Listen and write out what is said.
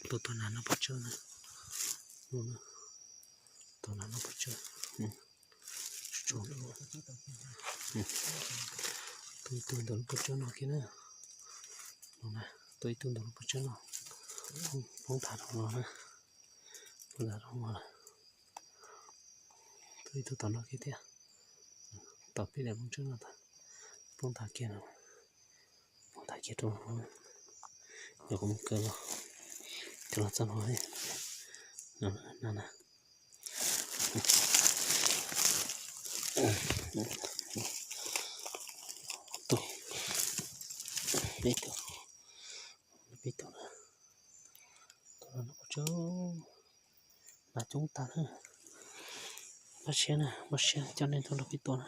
Tus, tus nas no pov tsawb na. Tus nas no pov tsawb. Tsuag tsuag. Tus ib tug ntawm lub pov tsawb no kiag na. Tus ib tug ntawm lub pov tsawb no. Poob tas rau no na. Poob tas rau no lawm. Tus ib tug tom no kiag thiab. Tom peb daim pov tsawb no tas. Poob tas kiag no. Poob tas kiag rau no. Yog kuv mus kaw los, kaw los txog no. No na. Tus, peb tus, peb tus na. Tus no pov tsawb, nas coob tag na. Npaj siab na, npaj siab coj nej tuaj nrog peb tua na.